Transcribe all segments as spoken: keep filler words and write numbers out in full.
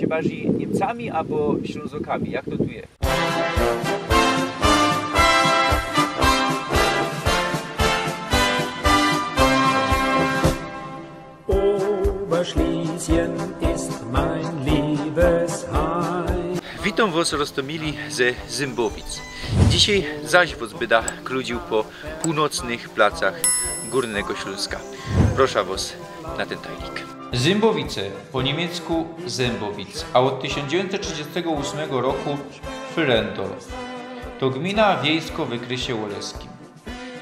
bardziej Niemcami abo Ślązokami? Jak to tu je? Oberschlesien ist mein Liebesheim. Witōm wos, roztōmili, ze Zymbowic. Dzisiej zaś wos byda kludził po północnych placach Górnego Śląska. Proszã wos na tyn tajnik. Zymbowice, po niymiecku Zębowice, a ôd tysiōnc dziewiyńćset trzidziestego ôsmego roku Fürendorf, to gmina wiejsko w wykresie ôleskim.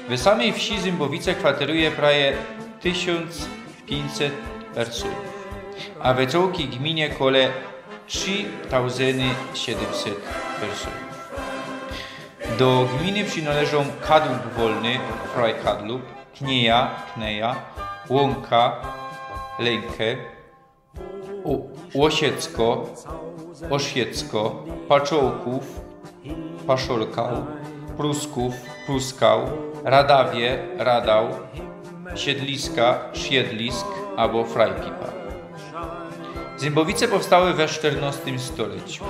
We samyj wsi Zymbowice kwateruje prawie tysiōnc piyńćset personōw, a we cołkij gminie kole trzi tauzyny siedymset personōw. Do gminy przinŏleżōm Kadłub Wolny, Freikadłub, Knieja, Kneja, Łąka, Lęke, Ł-, Łosiecko, Ôsiecko, Paczołkōw, Paszolkał, Pruskōw, Pruskał, Radawie, Radał, Siedliska, Siedlisk abo Frajpipa. Zymbowice powstały we szternŏstym stoleciu.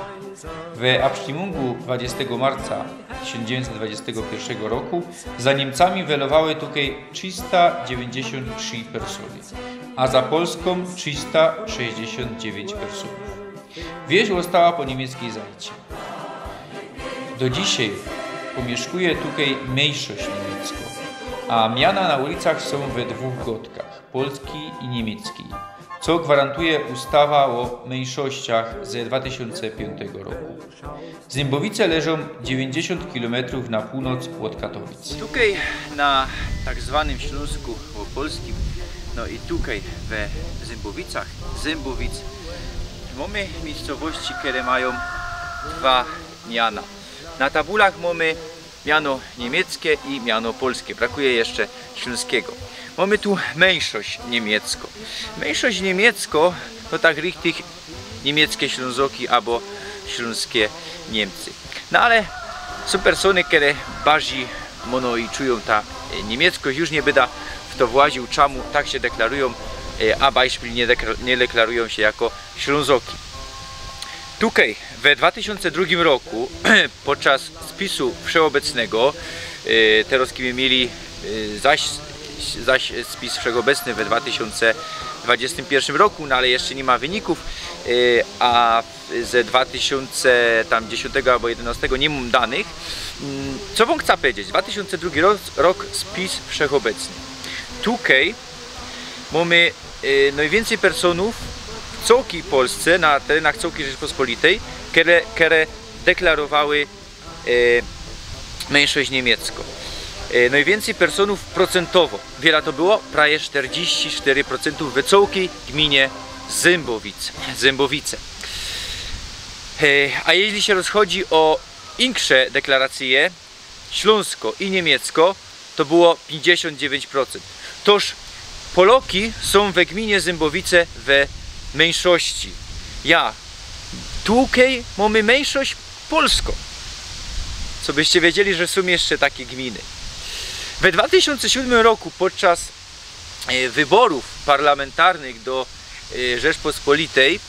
We absztymungu dwudziestego marca tysiōnc dziewiyńćset dwudziestego piyrszego roku za Niymcami welowały tukej trzista dziewiyńćdziesiōnt trzi persōny, a za Polskōm trzista sześćdziesiōnt dziewiyńć persōnōw. Wieś ôstała po niymieckyj zajcie. Do dzisiej pōmiyszkuje tukej myńszość niymieckŏ, a miana na ulicach sōm we dwōch gŏdkach, polskij i niymieckij, co gwarantuje ustawa ô myńszościach ze dwa tysiōnce piōntego roku. Zymbowice leżōm dziewiyńćdziesiōnt kilometrōw na pōłnŏc ôd Katowic. Tukej na tak zwanym Ślōnsku Ôpolskim, no i tukej we Zymbowicach, Zymbowic, mōmy miejscowości, kere majōm dwa miana. Na tabulach mōmy miano niymieckŏ i miano polskŏ. Brakuje jeszcze ślōnskigo. Mōmy tu myńszość niymieckŏ. Myńszość niymieckŏ to tak richtig niymieckŏ Ślōnzoki abo ślōnskie Niymcy. No ale sōm persōny, kere bardzij mōno i czujōm ta, e, niymieckŏ. Już niy byda w to właziōł, czamu tak sie deklarujōm, e, a bajszpil niy dekla-, niy deklarujōm sie jako Ślōnzoki. Tukej we dwa tysiōnce drugim roku podczas spisu wszechobecnego, e, terŏz kej my mieli, e, zaś, zaś spis wszechobecny we dwa tysiōnce dwudziestym piyrszym roku, no ale jeszcze niy ma wynikōw, e, a ze dwa tysiōnce dziesiōntego abo jedynŏstego niy mōm danych. Mm, co wōm chcã pedzieć? Dwa tysiōnce drugi rok, rok spis wszechobecny. Tukej mōmy, e, nojwiyncyj personōw w cołkij Polsce, na terenach cołkij Rzeczpospolitej, kere, kere deklarowały, e, myńszość niymieckŏ. E, nojwiyncyj personōw procyntowo. Wiela to było? Prawie sztyrdziści sztyry procyntōw we cołkij gminie Zymbowice. Zymbowice. E, a jeźli sie rozchodzi ô insze deklaracyje, ślōnskŏ i niymieckŏ, to było piyńćdziesiōnt dziewiyńć procynt. Toż Poloki sōm we gminie Zymbowice we myńszości. Ja. Tukej mōmy myńszość polskŏ. Co byście wiedzieli, że sōm jeszcze take gminy. We dwa tysiōnce siódmym roku podczas, e, wyborōw parlamentarnych do, e, Rzeczpospolitej,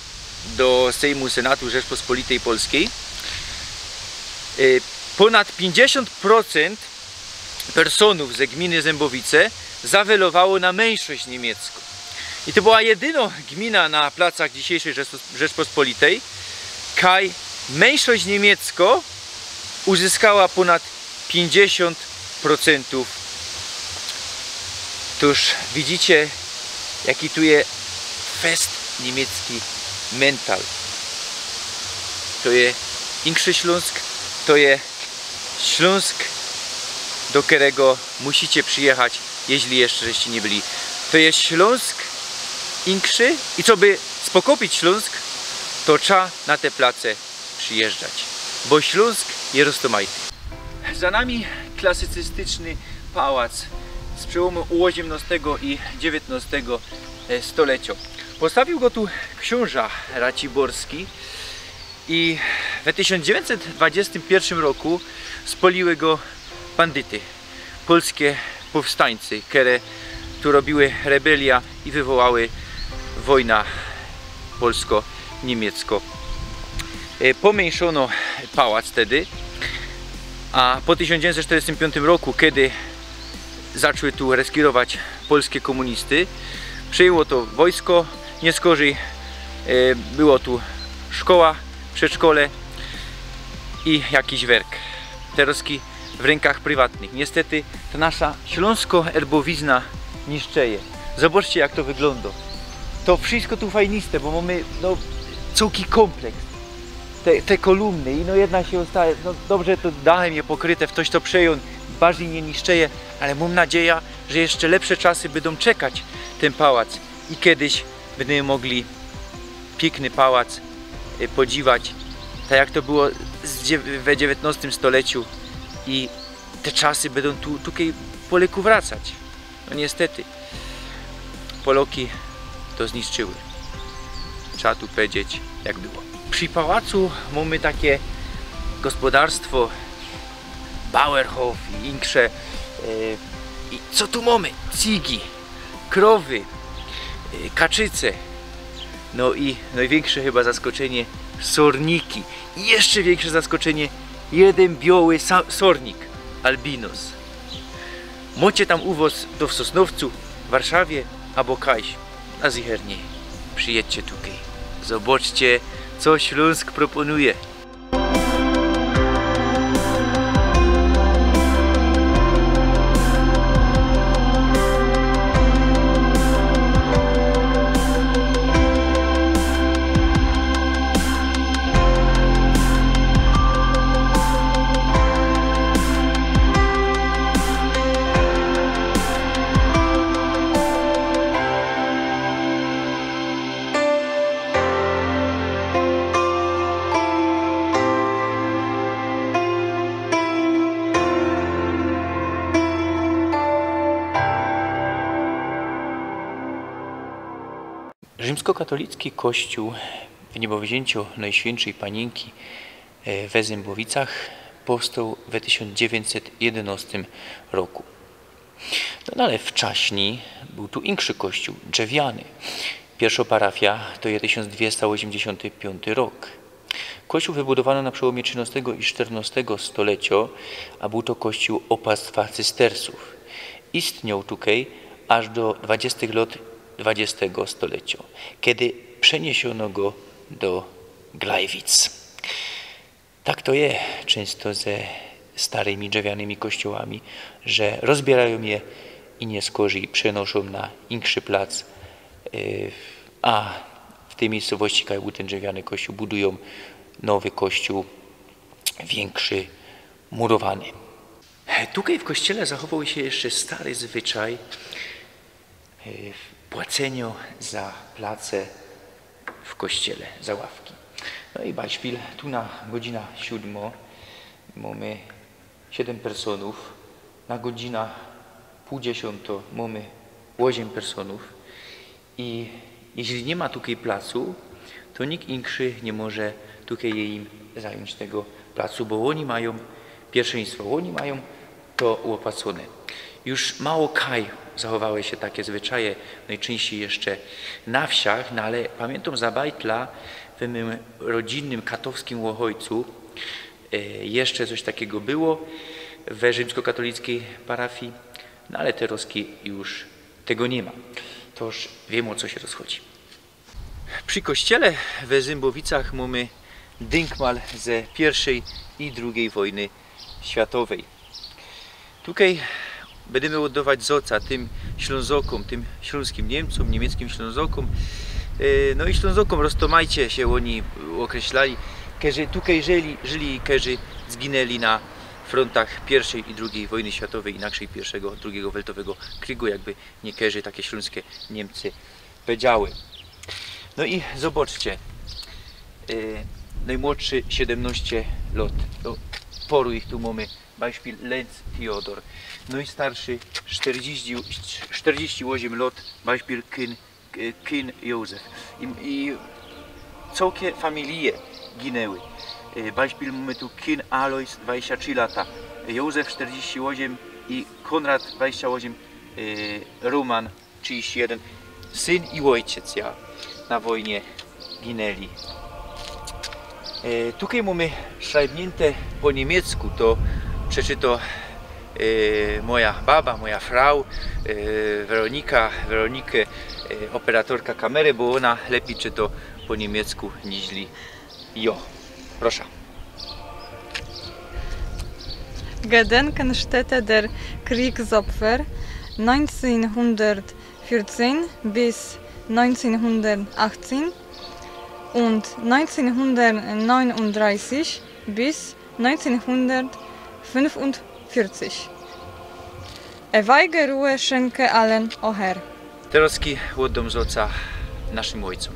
do Sejmu, Senatu Rzeczpospolitej Polskij, e, pōnad piyńćdziesiōnt procynt personōw ze gminy Zymbowice zawelowało na myńszość niymieckŏ. I to była jedynŏ gmina na placach dzisiejszej Rzeczpos-, Rzeczpospolitej, kaj myńszość niymieckŏ uzyskała pōnad piyńćdziesiōnt procyntōw. Toż widzicie, jaki tu je fest niymiecki mental. To je inkszy Ślōnsk, to je Ślōnsk, do kerego musicie przijechać, jeźli jeszcze żeście niy byli. To je Ślōnsk inkszy i coby spokopić Ślōnsk, to trza na te place przijyżdżać, bo Ślōnsk je roztōmajty. Za nami klasycystyczny pałac z przełōmu ôziymnŏstego i dziewiyntnŏstego, e, stoleciŏ. Postawiōł go tu ksiōnża Raciborski i we tysiōnc dziewiyńćset dwudziestym piyrszym roku spŏliły go bandyty, polske pōwstańce, kere tu robiły rebeliã i wywołały wojna polsko- Niymiecko. E, pomiyńszono pałac wtedy, a po tysiōnc dziewiyńćset sztyrdziestym piōntym roku, kej zaczły tu reskirować polske kōmunisty, przejmyło to wojsko, niyskorzij, e, było tu szkoła, przedszkole i jakiś werk. Terozki w rynku priwatnym. Niystety ta nasza ślōnsko-erbowizna niszczeje. Zobaczcie, jak to wyglōndo. To wszystko tu fajniste, bo mōmy, no, cołki kōmpleks. Te, te kolumny i no jedna sie ôsta, no dobrze, to dachem je pokryte, ftoś to przejōn, bardzij niy niszczeje, ale mōm nadzieja, że jeszcze lepsze czasy bydōm czekać tyn pałac i kedyś bydymy mogli piykny pałac, e, podziwać, tak jak to było z dziew-, we dziewiyntnostym stoleciu i te czasy bydōm tu, tukej Polyku wracać. No niystety. Poloki to zniszczyły. Trzeba tu powiedzieć, jak było. Przi pałacu mōmy takie gospodarstwo, Bauerhof i insze. E, i co tu mōmy? Cigi, krowy, e, kaczyce. No i nojwiynksze chyba zaskoczynie, sorniki. I jeszcze wiynksze zaskoczynie, jedyn bioły sa-, sornik, albinos. Mocie tam uwŏs to w Sosnowcu, w Warszawie abo kajś, a zychernie przijedźcie tukej. Zobaczcie, co Ślōnsk proponuje. Rzimskokatolicki kościōł w niebowziyncio Nojświyntszej Paniynki, e, we Zymbowicach powstoł we tysiōnc dziewiyńćset jedynŏstym roku. No, no ale wczaśnij bōł tu inkszy kościōł, drzewiany. Piyrszŏ parafijŏ to je tysiōnc dwiesta ôziymdziesiōnty piōnty rok. Kościōł wybudowano na przełōmie trzinŏstego i sztyrnŏstego stolecio, a bōł to kościōł ôpactwa cystersōw. Istnioł tukej aż do dwadziestych lŏt dwadziestego stolecio, kej przeniysiono go do Glajwic. Tak to je czynsto ze starymi drzewianymi kościołami, że rozbiyrajōm je i niyskorzij przenoszōm na inkszy plac, y, a w tyj miyjscowości, kaj bōł tyn drzewiany kościōł, budujōm nowy kościoł, wiynkszy, murowany. Tukej w kościele zachowoł sie jeszcze stary zwyczaj, e, płacenio za place w kościele, za ławki. No i bajszpil, tu na godzina siōdmŏ mōmy siedym personōw, na godzina pōł dziesiōntŏ mōmy ôziym personōw. I jeźli niy ma tukej placu, to nikt inkszy niy może tukej jim zajōńć tego placu, bo ôni majōm piyrszynstwo, ôni majōm to ôpłacōne. Już mało kaj zachowały sie take zwyczaje, nojczynścij jeszcze na wsiach, no ale pamiyntōm za bajtla w mym rodzynnym katowskim Ôchojcu, e, jeszcze coś takigo było we rzimskokatolickij parafii, no ale terŏzki już tego niy ma. Toż wiym, ô co sie rozchodzi. Przi kościele we Zymbowicach mōmy dynkmal ze piyrszej i drugij wojny światowej. Tukej bydymy ôddować zŏca tym Ślōnzokōm, tym ślōnskim Niymcōm, niymieckim Ślōnzokōm. E, no i Ślōnzokōm, roztōmajcie sie ôni ôkreślali, kerzy tukej żyli, żyli i kerzy zginęli na frontach piyrszej i drugij wojny światowej, inakszyj piyrszego, drugigo weltowego krygu, jakby niykerzy take ślōnskie Niymcy powiedziały. No i zobaczcie, e, nojmłodszy siedymnŏście lŏt. No, poru ich tu mōmy. Bajszpil Lenz Theodor. Nojstarszy sztyrdziści, sztyrdziści ôziym lŏt. Bajszpil Kyn, e, Kyn Józef. I, i cołkie familije ginęły. E, bajszpil mōmy tu Kyn Alois, dwadzieścia trzy lata. Józef sztyrdziści ôziym i Konrad dwadzieścia ôziym, e, Roman trzidziści jedyn, syn i ôjciec, ja, na wojnie gineli. E, tukej mōmy szrajbniynte po niymiecku, to przeczyto, e, moja baba, moja frau, e, Weronika, Weronika, e, operatorka kamery, bo ôna lepij czyto po niymiecku niźli jo. Proszã. Gedenkstätte der Kriegsopfer neunzehnhundertvierzehn bis neunzehnhundertachtzehn und neunzehnhundertneununddreißig bis neunzehnhundertfünfundvierzig. Ewige Ruhe schenke allen, o Herr. Teroz ôddōm zōca naszym ôjcōm.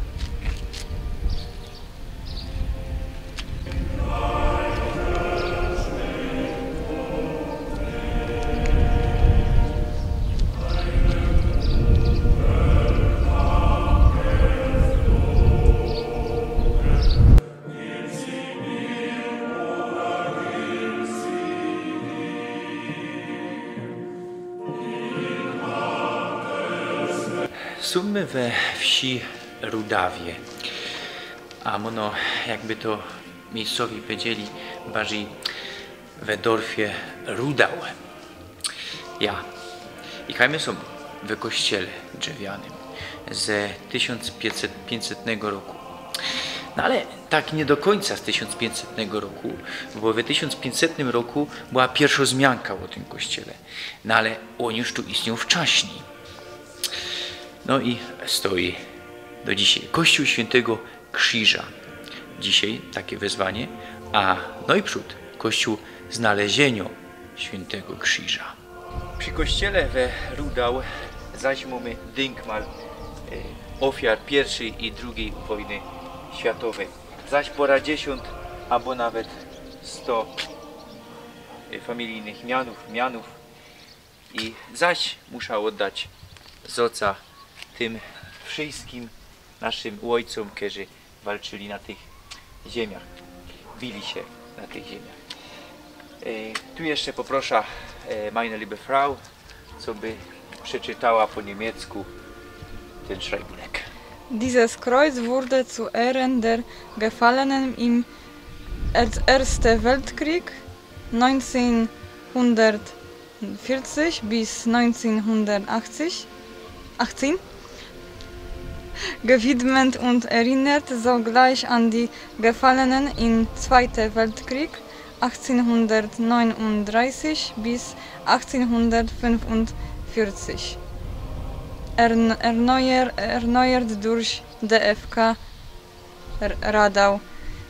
Sōm my we wsi Rudawie. A ôno, jakby to miyjscowi pedzieli, bardzij we dorfie Rudau. Ja. I kaj my sōm we kościele drzewianym ze tysiōnc piyńćsetnego roku. No ale tak niy do kōńca z tysiōnc piyńćsetnego roku, bo we tysiōnc piyńćsetnym roku była piyrszŏ zmianka ô tym kościele. No ale ôn już tu istniōł wczaśnij. No i stoi do dzisiej. Kościół Świętego Krzyża. Dzisiej takie wezwanie, a nojprzōd Kościół Znalezieniŏ Świętego Krzyża. Przi kościele we Rudau zaś mōmy dynkmal, e, ôfiar piyrszij i drugij wojny światowyj. Zaś pŏra dziesiōnt abo nawet sto, e, familijnych mianōw, mianōw. I zaś musza ôddać zŏca tym wszyjskim naszym ôjcōm, kerzy walczyli na tych ziymniach, bili sie na tych ziymniach. E, tu jeszcze poprosza, e, meine liebe Frau, coby przeczytała po niymiecku tyn szrajbunek. Dieses Kreuz wurde zu Ehren der Gefallenen im Erz-, Ersten Weltkrieg neunzehnhundertvierzig bis neunzehnhundertachtzig, achtzehn gewidmet und erinnert sogleich an die Gefallenen im Zweiten Weltkrieg achtzehnhundertneununddreißig bis achtzehnhundertfünfundvierzig. Ern-, erneuer-, erneuert durch D F K R-, Radau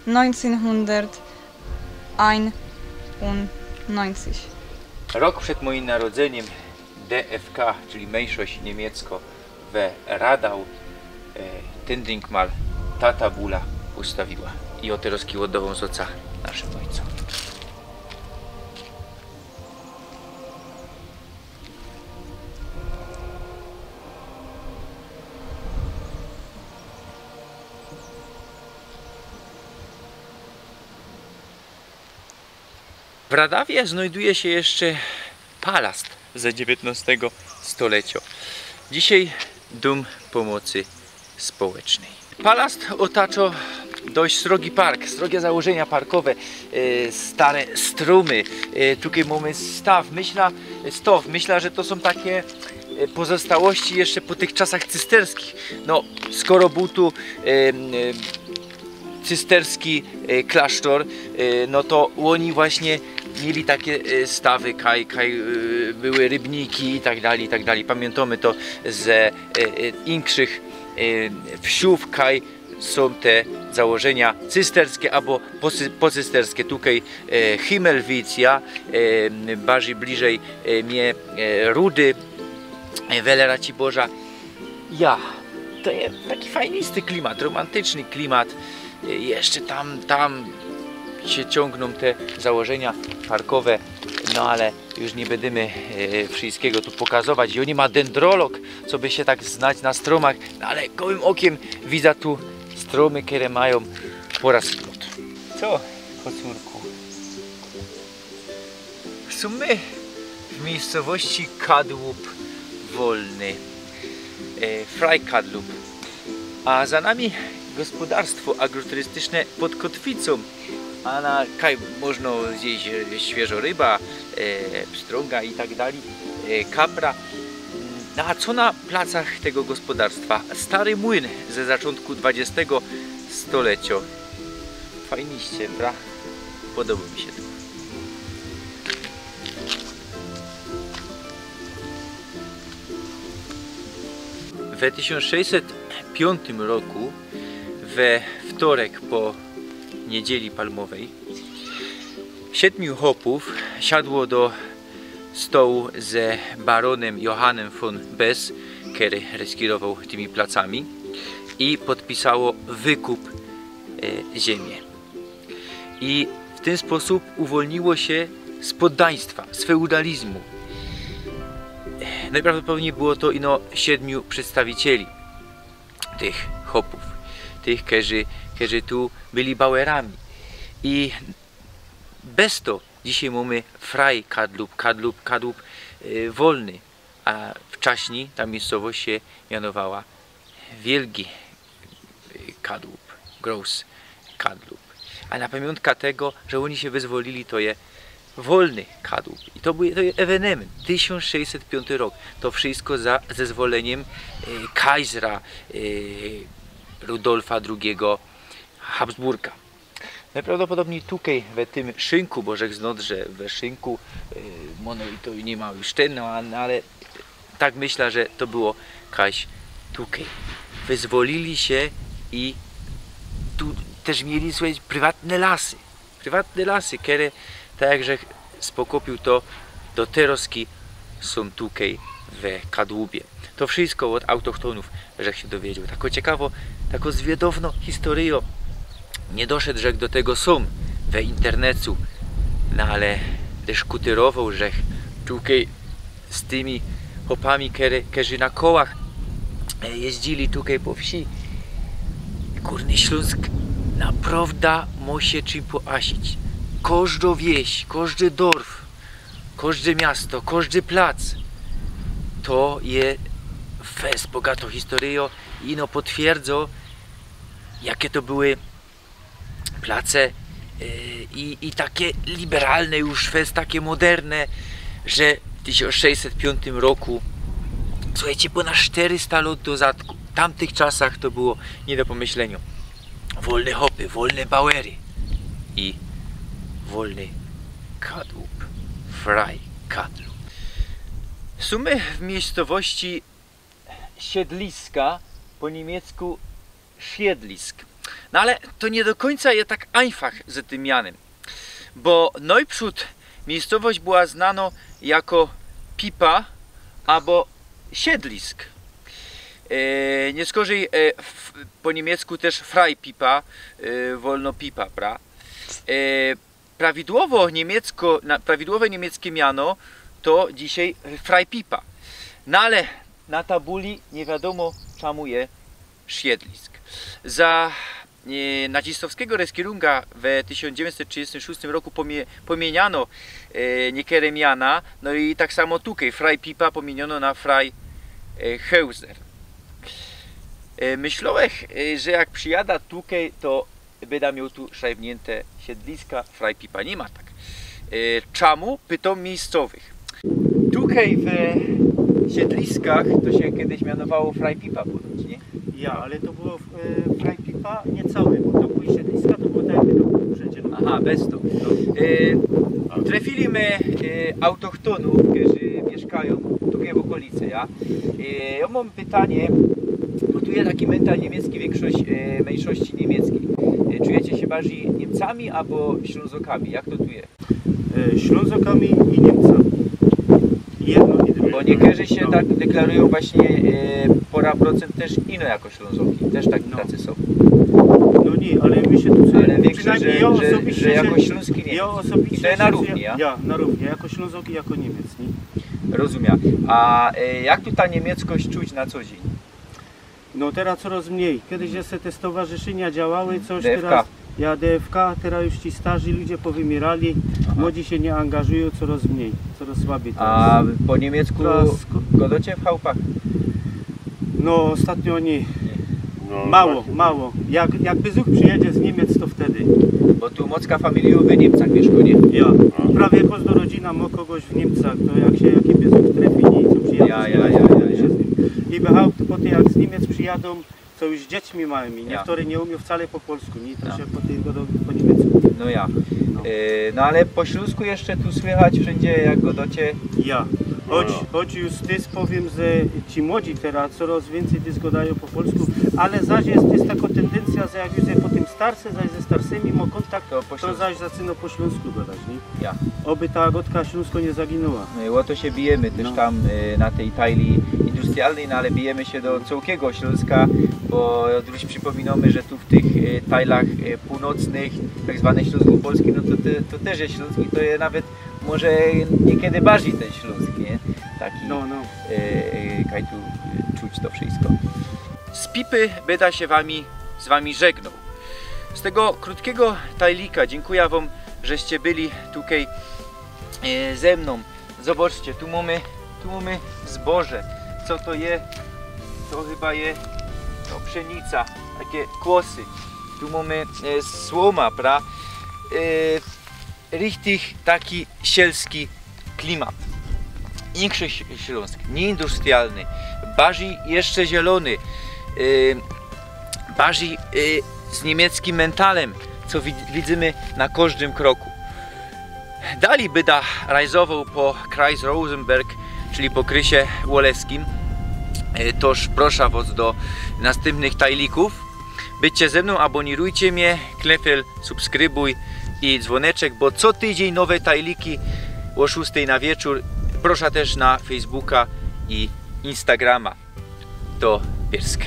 neunzehnhunderteinundneunzig. Rok przed mojim narodzynim D F K, czyli myńszość niymiecko we Radau, e, tyn dynkmal ta tabula ustawiła. I ô, teroz ôddŏwōm zŏca naszym ôjcōm. W Radawie znajduje sie jeszcze palast ze dziewiyntnŏstego stoleciŏ. Dzisiej Dōm Pōmocy Społecznyj. Palast ôtaczŏ dość srogi park, srogie założynia parkowe, e, stare strōmy. E, tukej mōmy staw. Myśla, stow. Myśla, że to sōm takie, e, pozostałości jeszcze po tych czasach cysterskich. No, skoro bōł tu, e, e, cysterski, e, klasztor, e, no to ôni właśnie mieli takie, e, stawy, kaj, kaj, e, były rybniki i tak dalij, i tak dalij. Pamiętōmy to ze, e, e, inkszych, e, wsiōw, kaj sōm te założynia cysterskie abo pocy-, pocysterskie. Tukej, e, Himmelwitz, ja, e, bardzij bliżej, e, mie, e, Rudy, e, Wele Raciborza. Ja, to je taki fajnisty klimat, romantyczny klimat. E, jeszcze tam, tam sie ciōngnōm te założynia parkowe, no ale już niy bydymy, e, wszyjskigo tu pokazować. I ôni mŏ dendrolog, coby sie tak znać na strōmach, no ale gołym ôkiym widza tu strōmy, kere majōm pŏrŏz splot. Co, kocurku? Sōm my w miejscowości Kadłub Wolny, e, Freikadłub, a za nami Gospodarstwo agroturystyczne pod Kotwicą, a na kaj można zjeść e, świeżo ryba, e, pstrąga i tak dalej, e, kapra. No a co na placach tego gospodarstwa? Stary młyn ze zaczątku dwudziestego stulecia. Fajniście, pra? Podoba mi się to. We tysiąc sześćset piątym roku, we wtorek po niedzieli palmowej, siedmiu chłopów siadło do stołu ze baronem Johannem von Bes, który reskirował tymi placami, i podpisało wykup e, ziemi. I w ten sposób uwolniło się z poddaństwa, z feudalizmu. Najprawdopodobniej było to ino siedmiu przedstawicieli tych chłopów, tych, którzy, którzy tu byli bauerami. I bez to dzisiaj mamy frei Kadłub, Kadłub, Kadłub e, wolny, a wcześniej ta miejscowość się mianowała Wielki e, Kadłub, Groß Kadłub. A na pamiątka tego, że oni się wyzwolili, to je wolny Kadłub. I to był to je ewenement. Tysiąc sześćset piąty rok. To wszystko za zezwoleniem e, Kaisera e, Rudolfa drugiego Habsburga. Najprawdopodobniej tukej, we tym szynku, bo rzek znot, że we szynku e, mono i to nie ma już ten, no, a- no, ale tak myślę, że to było kaś tukej. Wyzwolili się i tu też mieli, słuchajcie, prywatne lasy. Prywatne lasy, które, tak jak żech spokopił, to do teroski są tukej we Kadłubie. To wszystko od autochtonów, żech się dowiedział. Tako ciekawo, tako zwiedowno historio. Nie doszedł żech do tego sam we internecu, no ale dyskutowywałżech tukej z tymi chłopami, kery, kerzy na kołach e, jeździli tukej po wsi. Górny Śląsk naprawdę ma się czym poasić. Kożdo wieś, kożdy dorf, kożdy miasto, kożdy plac to je fest bogato historio i no potwierdzo, jakie to były place e, i, i takie liberalne już fest, takie moderne, że w tysiąc sześćset piątym roku, słuchajcie, ponad czterysta lat do zadku, w tamtych czasach to było nie do pomyślenia. Wolne chłopy, wolne bauery i wolny Kadłub, frei Kadłub. Są my w miejscowości Siedliska, po niemiecku Siedlisk. No ale to nie do końca je tak einfach z tym mianem, bo najprzód miejscowość była znana jako Pipa albo Siedlisk. E, nie skorzej e, w, po niemiecku też Freipipa, e, wolno pipa, pra. E, prawidłowo niemiecko, na, prawidłowe niemieckie miano to dzisiaj Freipipa. No ale na tabuli nie wiadomo czemu je Siedlisk. Za e, nazistowskiego reskirunga we tysiąc dziewięćset trzydziestym szóstym roku pomie, pomieniano e, niekere miana, no i tak samo tukej Freipipa pomieniono na Frei e, Heuser. E, myślołech, e, że jak przijada tukej, to byda miał tu szajbnięte Siedliska, Freipipa nie ma tak. E, czemu? Pytam miejscowych. Tukej w Siedliskach to się kiedyś mianowało Freipipa ponoć, nie? Ja, ale to było w, e, Freipipa niecałe, bo to były Siedliska, to było tak jakby do Brzędzie. Aha, bez to. E, trefili my e, autochtonów, którzy mieszkają tukej w okolicy, ja. E, ja mam pytanie, bo tu jest taki mental niemiecki, większość e, mniejszości niemieckiej. E, czujecie się bardziej Niemcami albo Ślązokami? Jak to tu jest? E, Ślązokami i Niemcami. Jedno i drugie. Bo niektórzy się tak deklarują właśnie e, pora procent też ino jako Ślązoki, też tak, tacy są. No nie, ale my się tu... Ale większość, przynajmniej że, ja że, osobiście że jako się- Śląski nie. Ja osobiście I to jest na się- równi, ja? Ja, na równi, jako Ślązok i jako Niemiec, nie? Rozumiem. A e, jak tu ta niemieckość czuć na co dzień? No teraz coraz mniej. Kiedyś jeszcze te stowarzyszenia działały, coś D F K. Teraz... Ja, D F K, teraz już ci starzy ludzie powymierali, młodzi się nie angażują, coraz mniej, coraz słabiej to A jest. po niemiecku Teraz ko- godocie w chałupach? No ostatnio nie. Mało, mało. Jak, jak byzuch przyjedzie z Niemiec, to wtedy. Bo tu mocka familijōw w Niymcach miyszkŏ, nie? Ja. Prawie kŏżdŏ rodzina mŏ kŏgoś w Niymcach, to jak sie jaki byzuch trefi, nie, to przyjadzie. Ja, z ja, Niymcach, ja, ja, to ja. sie z nim. I wychał to po tym, jak z Niymcech przyjadą, co już z dziećmi małymi, nie? Ja. Kery niy umiōm wcale po polsku, nie? To Ja. sie po tym gŏdŏ po niymieckù. No ja. No. E, no ale po ślōnsku jeszcze tu słychać wszyndzie, jak gŏdŏcie. Ja. Choć, choć już tys powiym, że ci młodzi teroz coroz wiyncyj tys gŏdajōm po polsku, ale zaś je, je takŏ tyndyncyjŏ, że jak już je po tym starsze, zaś ze starszymi mŏ kōntakt, To po to ślōnsku. Zaś zaczynŏ po ślōnsku gŏdać, nie? Ja. Ôby ta gŏdka ślōnskŏ niy zaginōła. No i ô to sie bijymy tyż No. tam e, na tyj tajli industrialnyj, no ale bijymy sie do cołkigo Ślōnska, bo już przipōminōmy, że tu w tych e, tajlach e, pōłnocnych, tak zwane ślōnskopolski, no to, te, to tyż je ślōnsk i to je nawet może niykiedy bardzij tyn Ślōnsk, nie? Taki No, no. e, e, kaj tu e, czuć to wszysko. Z Pipy byda sie wami, z wami żegnōł. Z tego krōtkigo tajlika dziynkuja wōm, żeście byli tukej e, ze mnōm. Zobaczcie, tu mōmy, tu mōmy zboże. Co to je? To chyba je to pszenica, take kłosy. Tu mōmy e, słōma, pra? E, richtig taki sielski klimat. Inszy Ślōnsk, niyindustrialny, bardzij jeszcze zielōny, e, bardzij e, z niymieckim mentalym, co wid- widzymy na kożdym kroku. Dalij byda rajzowoł po Kreis Rosenberg, czyli po Krysie Łolewskim. E, Toż proszã wŏs do nastympnych tajlikōw. Bydźcie ze mnōm, abōnirujcie mie, knefel, subskrybuj i dzwōneczek, bo co tydziyń nowe tajliki ô szōstyj na wieczōr. Proszã tyż na Facebooka i Instagrama. Do piersk.